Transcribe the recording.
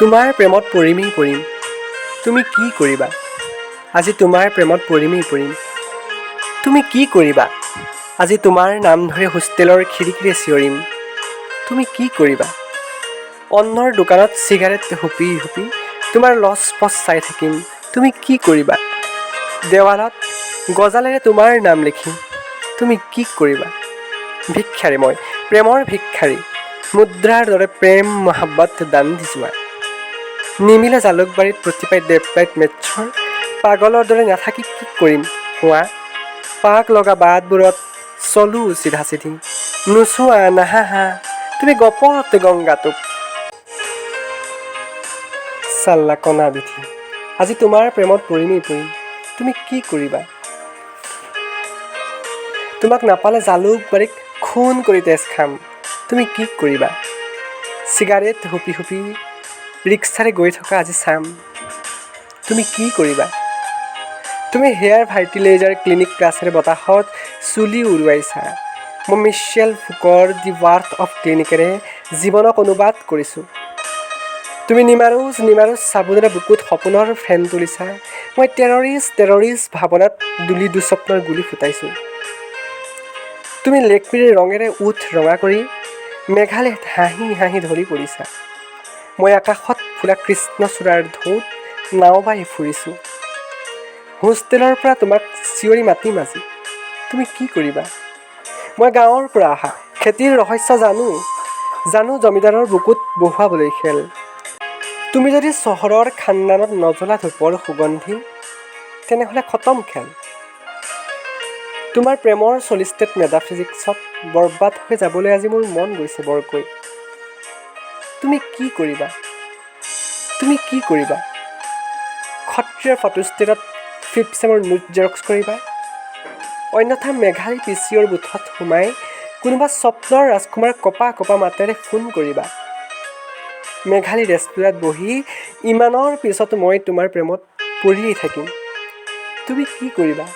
তোমাৰ প্ৰেমত পৰিমেই পৰিম, তুমি কি কৰিবা? আজি তোমাৰ প্ৰেমত পৰিমেই পৰিম, তুমি কি কৰিবা? আজি তোমাৰ নাম ধৰি হোষ্টেলৰ খিৰিকীৰে চিঞৰিম, তুমি কি কৰিবা? অন্নৰ দোকানত চিগাৰেট হুপি হুপি তোমাৰ লচ পচ চাই থাকিম, তুমি কি কৰিবা? দেৱালত গজালেৰে তোমাৰ নাম লিখিম, তুমি কি কৰিবা? ভিক্ষাৰী মই, প্ৰেমৰ ভিক্ষাৰী। মুদ্ৰাৰ দৰে প্ৰেম মহাব্বত দান দি যোৱা। নিমিলে জালুকবাৰীত প্ৰতিপাই এপ্লাইড মেথছৰ পাগলৰ দৰে নাথাকি কি কৰিম কোৱা? পাক লগা বাটবোৰত চলো চিধা চিধি, নোচোৱা নাহাঁহা তুমি গপত গংগাটোপ। চাল্লা কণা বিধি, আজি তোমাৰ প্ৰেমত পৰিমেই পৰিম, তুমি কি কৰিবা? তোমাক নাপালে জালুকবাৰীক খুন কৰি তেজ খাম, তুমি কি কৰিবা? চিগাৰেট হুপি হুপি ৰিক্সাৰে গৈ থকা আজি চাম, তুমি কি কৰিবা? তুমি হেয়াৰ ফাৰ্টিলাইজাৰ ক্লিনিক প্লাছেৰে বতাহত চুলি উৰুৱাইছা। মই মিছেল ফুকৰ দি বাৰ্থ অফ ক্লিনিকেৰে জীৱনক অনুবাদ কৰিছোঁ। তুমি নিমাৰোজ নিমাৰোজ চাবোনেৰে বুকুত সপোনৰ ফেন তুলিছা। মই টেৰৰিষ্ট টেৰৰিষ্ট ভাৱনাত দুলি দুস্বপ্নৰ গুলি ফুটাইছোঁ। তুমি লেকমিৰ ৰঙেৰে ওঁঠ ৰঙা কৰি মেঘালয়ত হাঁহি হাঁহি ঢলি পৰিছা। মই আকাশত ফুলা কৃষ্ণচূড়াৰ ঢৌত নাও বাই ফুৰিছোঁ। হোষ্টেলৰ পৰা তোমাক চিঞৰি মাতিম আজি, তুমি কি কৰিবা? মই গাঁৱৰ পৰা অহা, খেতিৰ ৰহস্য জানো, জানো জমিদাৰৰ বুকুত বহুৱাবলৈ খেল। তুমি যদি চহৰৰ খান্দানত নজ্বলা ধূপৰ সুগন্ধি, তেনেহ'লে খতম খেল। তোমাৰ প্ৰেমৰ চলিড ষ্টেট মেটাফিজিক্সত বৰবাদ হৈ যাবলৈ আজি মোৰ মন গৈছে বৰকৈ, তুমি কি কৰিবা? তুমি কি কৰিবা? সত্ৰীয়াৰ ফটোষ্টেটত ফিফ্থ চেমৰ নোট জেৰক্স কৰিবা, অন্যথা মেঘালী পি চি অ'ৰ বুথত সোমাই কোনোবা স্বপ্নৰ ৰাজকুমাৰ কঁপা কঁপা মাতেৰে ফোন কৰিবা। মেঘালী ৰেষ্টুৰাঁত বহি ইমানৰ পিছতো মই তোমাৰ প্ৰেমত পৰিয়েই থাকিম, তুমি কি কৰিবা?